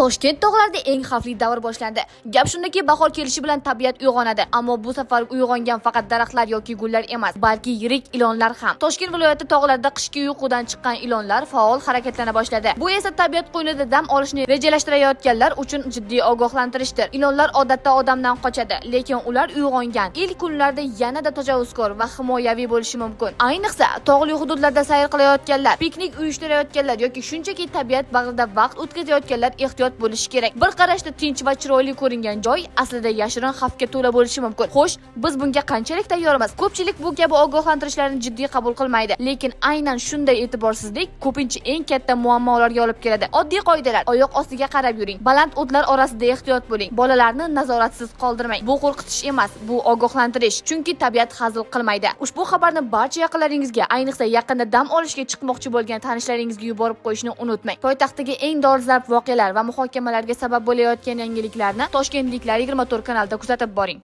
Toshkent tog'larida eng xavfli davr boshlandi. Gap shundaki, bahor kelishi bilan tabiat uyg'onadi. Ammo bu safar uyg'ongan faqat daraxtlar yoki gullar emas, balki yirik ilonlar ham. Toshkent viloyati tog'larida qishki uyqudan chiqqan ilonlar faol harakatlana boshladi. Bu esa tabiat qo'ynida dam olishni rejalashtirayotganlar uchun jiddiy ogohlantirishdir. Ilonlar odatda odamdan qochadi, lekin ular uyg'ongan ilk kunlarda yanada tajovuzkor va himoyaviy bo'lishi mumkin. Ayniqsa, tog'li hududlarda sayr qilayotganlar, piknik uyushtirayotganlar yoki shunchaki tabiat bag'rida vaqt o'tkazayotganlar ehtiyot bo'lishi kerak. Bir qarashda tinch va chiroyli ko'ringan joy aslida yashirin xavfga to'la bo'lishi mumkin. Xo'sh, biz bunga qanchalik tayyormiz? Ko'pchilik bu kabi ogohlantirishlarni jiddiy qabul qilmaydi, lekin aynan shunday e'tiborsizlik ko'pincha eng katta muammolarga olib keladi. Oddiy qoidalar: oyoq ostiga qarab yuring, baland o'tlar orasida ehtiyot bo'ling, bolalarni nazoratsiz qoldirmang. Bu qo'rqitish emas, bu ogohlantirish, chunki tabiat hazil qilmaydi. Ushbu xabarni barcha yaqinlaringizga, ayniqsa yaqinda dam olishga chiqmoqchi bo'lgan tanishlaringizga yuborib qo'yishni unutmang. Poytaxtdagi eng dolzarb voqealar va muhokamalarga sabab bo'layotgan yangiliklarni Toshkentliklar 24 kanalida kuzatib boring.